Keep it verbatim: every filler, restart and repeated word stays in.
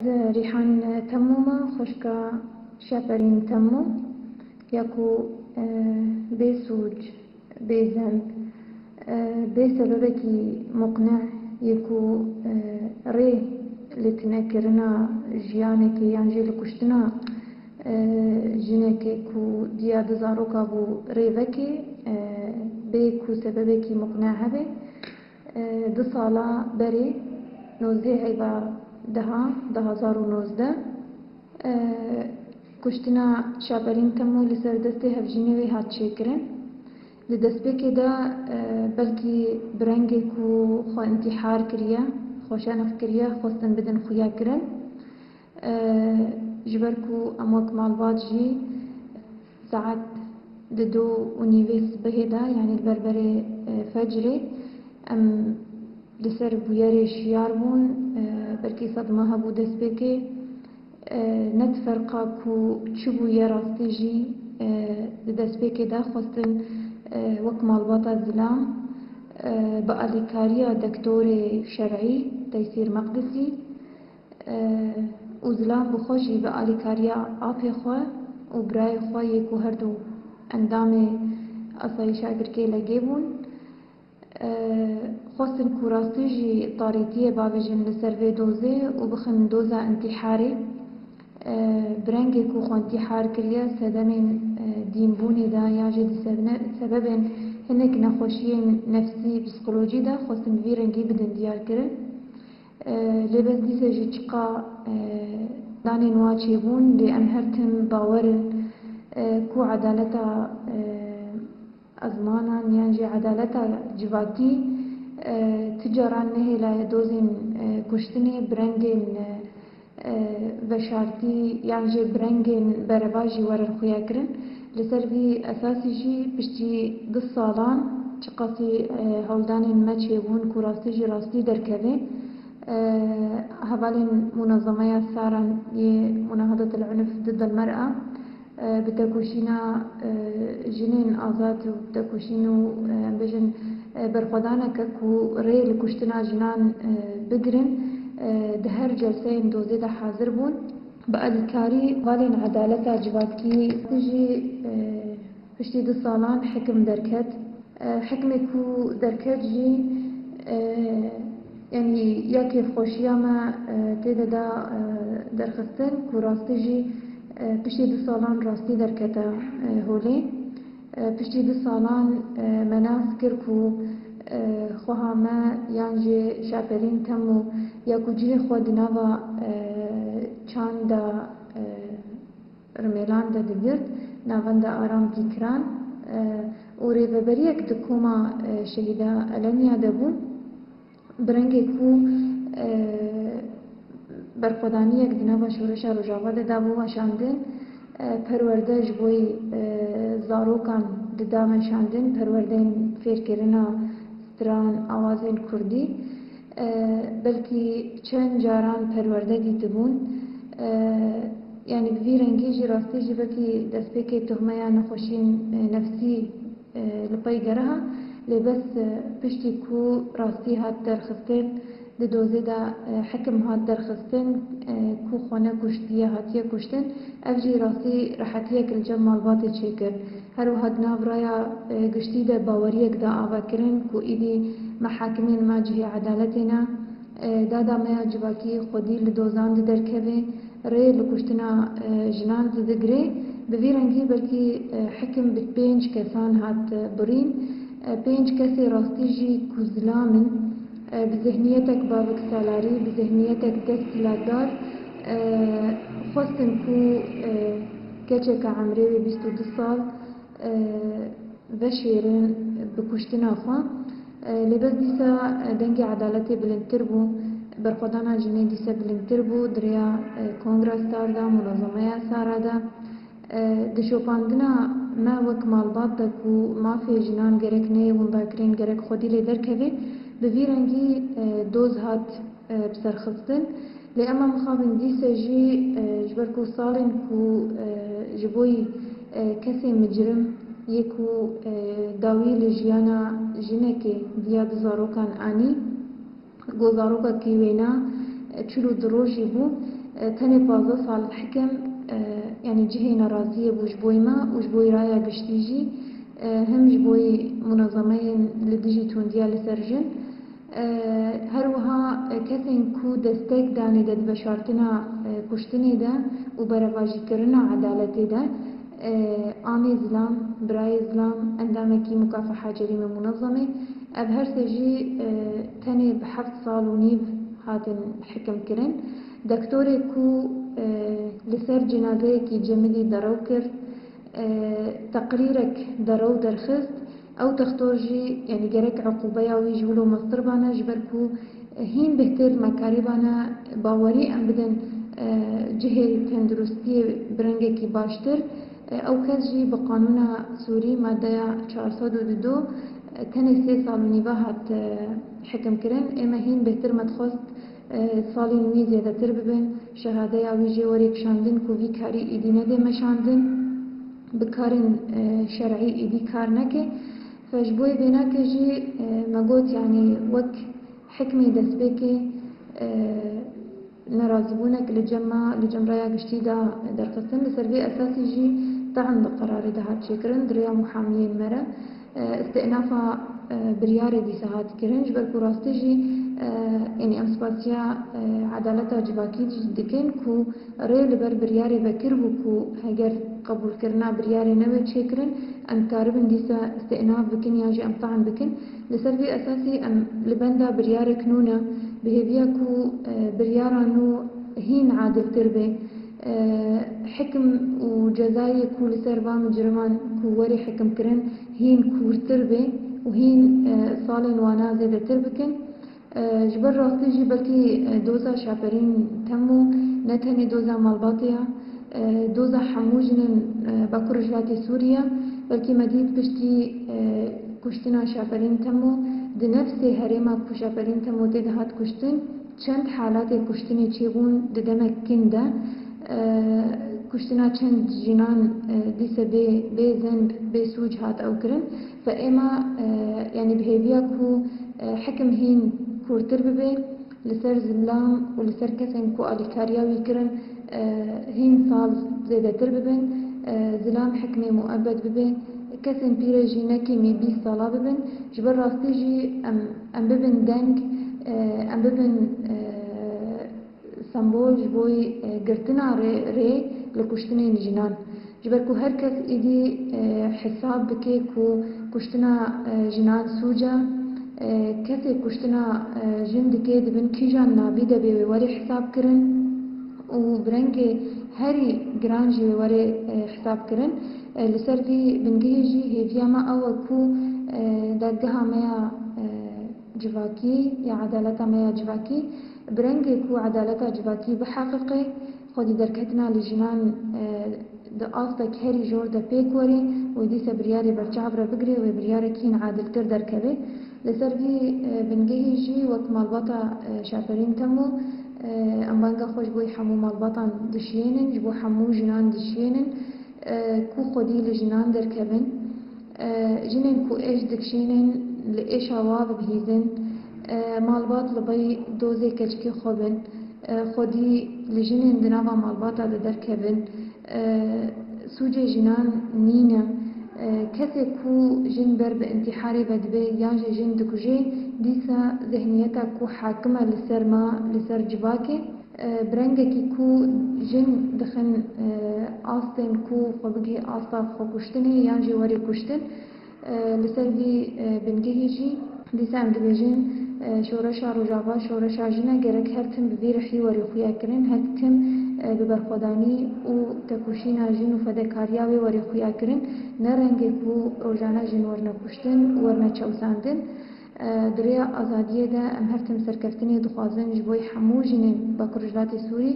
Rîhan Temû me, xwişka Şaperîn Temû, ya ku, e, bê sûc, bê zem, e, bê sebebekî muqne yê ku, e, rê li tinekirina jiyanekê yan jî li kuştina, e, jinekê ku diya du zaroka bû rê veke, e, bê ku sebebekî muqne hebe. E, du sala berê, nozdeh heyva deha, du hazar û nozdeh, e, kuştina Şaperîn Temû li ser destê hevjînê wê hat çêkirin. Di destpêkê de, e, belkî bi rengê ku xwe întîhar kiriye, xwe şenix kiriye, xwestin bidin xuya kirin. E, ji ber ku em wek malbat jî saet di du û nîvê sibehê de, yanî li ber berê, e, fecrê, em li ser bûyerê şiyar bûn, e, belkî sedma hebû destpêkê, e, ne di ferqa ku çi bûye rastî jî, e, di destpêkê de xwestin, e, wek malbata zilam, e, bi alîkariya dektorê şer'î, Teysîr Meqdisî, e, û zilam bi xwe jî bi alîkariya apê xwe û birayê xwe yê ku her du endamê Asayîşa Girkê Legê bûn, e, xwestin ku rastî jî tarîtiyê bavêjin li ser vê dozê û bixin doza întîharê. E, bi rengê ku xwe întîhar kiriye, sedemên, e, dînbûnê de yan jî di sebne-, sebebên hinek nexweşiyên nefsî, psîkolojî de xwestin bi vî rengî bidin diyar kirin. E, lê bes dîse jî çiqa, e, danên wa çêbûn, lê em her tim bawer in, e, ku edaleta, e, ezmanan yan jî edaleta civakî, e, ti caran nehêlaye dozên, e, kuştinê bi rengên, e, e, veşartî yan jî bi rengên berevajî werin xuya kirin. Li ser vî esasî jî piştî du salan çiqasî, e, hewldanên me çêbûn ku rastî jî rastî derkeve, e, hevalên Munazameya Saran yê Munahadat el Unuf Didd el Mer'a, e, bi tekoşîna, e, jinên azad û bi tekoşîn û, e, em bêjin, e, berxwedaneke ku rê li kuştina jinan, e, bigirin, e, di her celseyên dozê de hazir bûn. Bi alîkarî hevalên edaleta civakî jî, e, piştî du salan hikim derket. E, hikmê ku derket jî, e, yanî ya kêfxweşiya me, e, tê de da, e, derxistin ku rastî jî, e, piştî du salan rastî derkete, e, holê. E, piştî du salan, e, me nas kir ku, e, xweha me yan jî Şaperîn Temû ya ku cihê xwe di nava, e, çanda, e, Rimêlan de digirt, navenda Aram Dîkiran, e, û rêveberiyek di koma, e, Şehîda Eleniya de bû. Bi rengê ku, e, berxwedaniyek di nava şoreşa Rojava de dabû weşandin, e, perwerde ji bo, e, zarokan dida meşandin, perwerdeyên fêrkirina stran, awazên kurdî. E, belkî çend caran perwerde dîtibûn. E, yanî bi vî rengî jî rastî jî belkî destpêkê tuhmeya nexweşiyên, e, nefsî, e, li pey geriha. Lê bes, e, piştî ku rastî hat derxistin, di dozê de, e, hekim hat derxistin, e, ku xwe nekuştiye, hatiye kuştin, ev jî rastî rehetiyek li cem malbatê çêkir. Her wiha di nav raya, e, giştî de baweriyek da avakirin ku îdî me hakimên me cihê edaletê ne, e, dada me ya civakî xwedî li dozan di derkeve, rê li kuştina, e, jinan didigre. Bi vî rengî belkî, e, hekim bi pênc kesan hat, e, birîn. E, pênc kesê rastî jî ku zilam in, e, bi zihniyetek bavek salarî, bi zihniyetek desthilatdar, e, xwestin ku, e, keçeke emrê wê bîst û du sal, e, veşêrin bi kuştina xwe. E, lê bes dîsa, e, dengê edaletê bilindtir bû, berxwedana jinê dîsa bilindtir bû, di rêya, e, Kongra Star de, Munazameya Sara de. E, di şopandina me wek malbat de ku mafê jinan gerek neyê windakirin, gerek xwedî lê derkeve, bi vî rengî, e, doz hat, e, bi ser xistin. Lê ema mixabin dîse jî, e, ji ber ku salên ku, e, ji bo yî, e, kesê micrim yê ku, e, dawî li jiyana jinekê diya du zarokan anî, ku zarokekî wêna, e, çil û du rojî bû, E, tenê pazdeh sal hikim, e, yanî cihê neraziyê bû ji bo me û ji bo raya giştî jî, e, hem ji bo munezemeyên li dijî tundiya li ser jin. E, her wiha, e, kesên ku destek danê de di veşartina, e, kuştinê de û berevajîkirina edaletê de, e, amê zilam, birayê zilam, endamekî Mukafaha Cerîme Munezemê, ev her sê jî, e, tenê bi heft sal û nîv hatin hikimkirin. Dektorê ku, e, li ser cenazeyekî Cemilî derew kir, e, teqrîrek derew derxist, ew textor jî, yanî gerek eqûbeya wî ji wilo mestir bane, ji ber ku hîn bêhtir me karîbane bawerî em bidin, e, cihê tenduristiyê bi rengekî baştir. E, ew kes jî bi qanûna Sûrî, madeya çar sed û du, e, tenê sê sal û nîva hat, e, hikimkirin. Ê me hîn bêhtir me dixwest, e, salên wî zêdetir bibin, şehadeya wî jê were kişandin ku vî karî êdî nedê meşandin, bi karên, e, şer'î êdî kar neke. Fe ji bo vê nake jî, e, me got, yanî wek hikmê destpêkê, e, nerazîbûnek li cem me, li cem raya giştî de derxistin. Li ser vê esasî jî te'n bi qerarê de hat çêkirin di rêya muhamiyên me re. E, îstînafa, e, biryarê dîsa hat kirin, ji ber ku rastî jî, e, yanî em spasiya, e, edaleta civakî jî dikin ku rê li ber biryarê vekiribû ku heger qebûlkirina biryarê nebe çêkirin, em dikaribin dîsa îstînaf bikin yan jî em te'n bikin. Li ser vê esasî em li benda biryarek nû ne, bi hêviya ku, e, biryara nû hîn adiltir be. E, hikim û cezayê ku li ser van micriman ku were hikimkirin hîn kûrtir be û hîn, e, salên wana zêdetir bikin. E, ji ber rastî jî belkî, e, doza şaperîn tem û ne tenê doza malbatê ya, e, doza hemû jinên, e, Bakur Rojhilatê Sûrî ye. Belkî me dît piştî, e, kuştina şaperîn tem û di nefsê herêma ku şaperîn tem û tê de hat kuştin, çend halatê kuştinê çêbûn di demek kin de, e, kuştina çend jinan, e, dîse bê, bê zenb, bê sûc hat ew kirin. Fe êma, e, yanî bi hêviya ku, e, hikim hîn kûrtir bibe, li ser zilam û li ser kesên ku alîkariya wî kirin, e, hîn sal zêdetir bibin, e, zilam hikmê muebed bibe, kesên pîre jî ne kêmî bîst sala bibin. Ji ber rastî jî em, em bibin deng, e, em bibin, e, sembol ji bo, e, girtina rê, rê li kuştinên jinan. Ji ber ku her kes êdî, e, hesab dike ku kuştina, e, jinan sûc e, e, kesê kuştina, e, jin dike, dibin kîjan navî de bê wê were hesab kirin û bi rengê herî giran jî wê were, e, hesab kirin. E, li ser vî bingehê jî hêviya me ew e ku, e, dadgeha me ya, e, civakî ya edaleta me ya civakî, bi rengê ku edaleta civakî biheqiqe, xwedî derketina li jinan, e, di astek herî jor de pêk were û dîsa biryarê berçav re bigire, wê biryarek hîn adiltir derkeve. Li ser vî, e, bingehî jî wek malbata, e, şaperîn tem û, e, em banga xwe ji bo hemû malbatan dişiyênin, ji bo hemû jinan dişiyênin, e, ku xwedî li jinan derkevin. E, jinên ku êş dikişînin, li êşa wa bibihîzin. E, malbat li bay dozê keçikê xwe bin. E, xwedî li jinên di nava malbata de derkevin. E, sûcê jinan nîne. E, kesê ku jin ber bi întîharê ve dibe yan jî jin dikuje, dîsa zihniyeta ku hakim e li ser me, li ser civakê, e, bi rengekî ku jin dixin, e, astên ku xwe bigihê asta xwekuştinê yan jî werê kuştin. E, li ser vî, e, bingehê jî dîsa em dibêjin, e, şoreşa Rojava şoreşa jin e, gerek her tim bi vî rihî were xuya kirin, her tim, e, bi berxwedanî û tekoşîna jin û fedekariya wê were xuya kirin, ne rengê ku rojane jin werine kuştin û werine çewsandin. E, di rêya azadiyê de em her tim serkeftinê dixwazin ji bo hemû jinên Bakur Rojhilatê Sûrî.